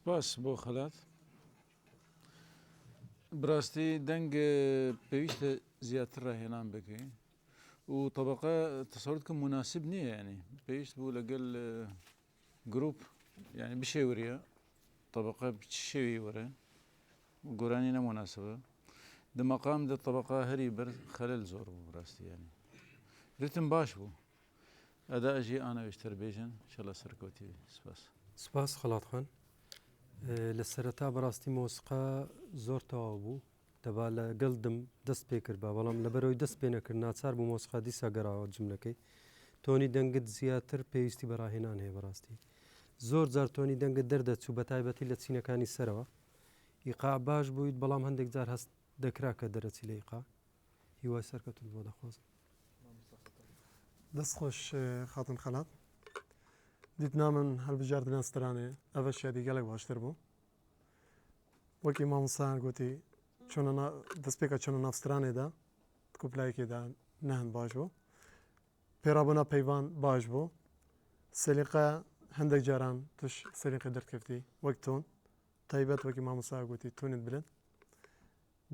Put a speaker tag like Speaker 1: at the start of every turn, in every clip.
Speaker 1: سپاس بۆ خەلات. بەراستی دەنگ پێویستە زیاتر ڕاهێنان بکەی و تەبەقە تەسەور کە مناسب نییە ینی پێویست بوو لەگەل گروپ یعنی بشێوریە تەبەقە شێوی وەرە گۆرانی نەمناسبە دە مەقام دە تەبەقە هەری بەر خەلل زۆر بوو بەراستی ینی ریتم باش بوو ئەدا ئەژی ئانە ویشتر بێژن ئیشەڵا سەرکەوتی بی سپاس.
Speaker 2: سپاس خەڵات خان. لە سەرەتا بەڕاستی مۆسیقا زۆر تەواو بوو دەبا لە گەڵ دم دەست پێ کردبا بەڵام لەبەرەوەی دەست پێ نەکرد ناچار بوو مۆسیقا دیسا گەڕاوە جملەکەی تۆنی دەنگت زیاتر پێویستی بە ڕاهێنان هەیە بەڕاستی زۆر جار تۆنی دەنگت دەردەچوو بە تایبەتی لە چینەکانی سەرەوە ئیقاع باش بوویت بەڵام هەندێک جار هەست دەکرا کە دەرەچی لە ئیقاع هیوای سەرکەوتن بۆ دەخوازم.
Speaker 3: دەست خۆش خاتون خەلات. دیتنا من هەلبژاردنا سترانێ ئەڤە شیادی گەلەک باشتر بوو. وەکی مامۆستایان گوتی چۆنە نا دەستپێکە چۆنە ناو سترانێ دا کوپلایەکێ دا نەهەند باش بوو. پێڕابوونا پەیڤان باش بوو. سەلیقە هەندێک جاران توش سەلیقە دەرکەفتی وەک تۆن تایبەت وەکی مامۆستا گوتی تونت بلند.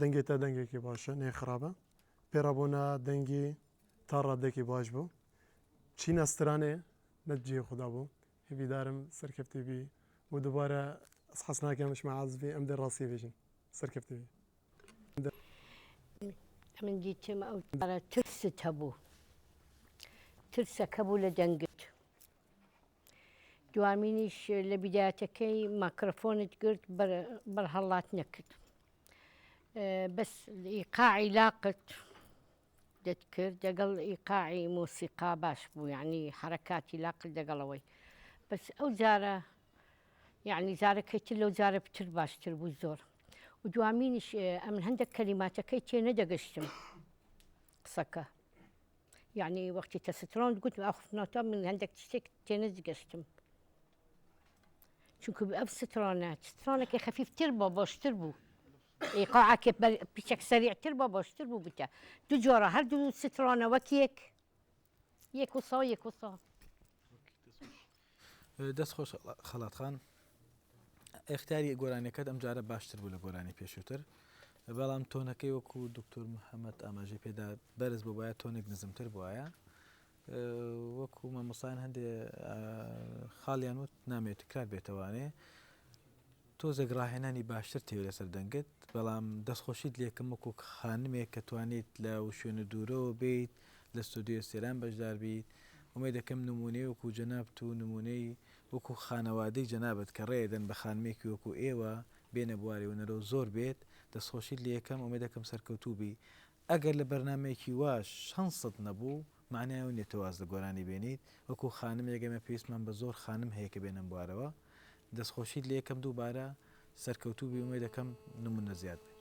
Speaker 3: دەنگێ تا دەنگێکی باشە نێ خراپە پێڕابوونە دەنگی تا ڕادەکی باش بوو چینە سترانێ نە جێ خدا بوو هیویدارم سەرکەفتی بی و دووبارە ئەس حەز ناکەم شما عاجز بی ئەم دێ ڕاستی بێژین سەرکەفتی بی.
Speaker 4: ئەمن دیتم ئەو جارە ترست هەبوو ترسەک هەبوو لە دەنگت دوامینیش لە بیدایەتەکەی ماکرۆفۆنت گرت بەر هەڵات نەکرد بەس ئیقاعی لاقت دەتکرد دەگەڵ ئیقاعی مۆسیقا باش بوو یعنی حرەکاتی لاقت دەگەڵەوەی بەس ئەو جارە یعنی جارەکەی تر لەو جارە پتر باشتر بوو زۆر و دوامینیش ئەمن هەندێک کەلیماتەکەی تێ نەدەگەشتم قسەکە یەعنی وەختی تە سترۆند گوتم ئاخفتنەوە من هەندێک شتێک تێنەگەشتم چونکە ئەم سترۆنە سترۆنێکی خەفیفتر بۆ بۆشتر بوو ئیقاعەکە پیچەک سەریعتر بۆ بۆشتر بوو بتە دوو جۆرە هەردوو سترۆنە وەک یەک یەک و سۆ یەک و سۆ
Speaker 5: دەست خۆش خەڵات خان ئەختیاری گۆرانیەکەت ئەم جارە باشتر بوو لە گۆرانی پێشووتر بەڵام تۆنەکەی وەکو دکتۆر محەممەد ئاماژەی پێدا بەرز بۆ باە تۆنێک نزمتر بواە وەکو مامۆسان هەندێ خاڵیان وت نامێت تکرار بێتەوانێ تۆزێک ڕاهێنانی باشتر تێوێ لەسەر دەنگت بەڵام دەستخۆشیت لێکم وەکو خانمێک کە توانیت لە شوێنە دوورەوە بیت لە ستۆدیۆ سێران بەشدار بیت ئومێد دەکەم نموونەی وەکو جەنابت و نموونەی وەکو خانەوادەی جەنابت کە ڕێ دەن بە خانمێکی وەکو ئێوە بێنە بواری هونەرەوە زۆر بێت دەستخۆشیت لێکەم ئومێد دەکەم سەرکەوتوو بی ئەگەر لە بەرنامەیەکی واش شەنست نەبوو مەعنای ئەوە نیە تۆ واز لە گۆرانی بێنیت وەکو خانمێک ئێمە پێویستمان بە زۆر خانم هەیە کە بێنە ئەم بوارەوە دەستخۆشیت لێکەم دووبارە سەرکەوتوو بی ئومێد دەکەم نمونە زیاد بێت.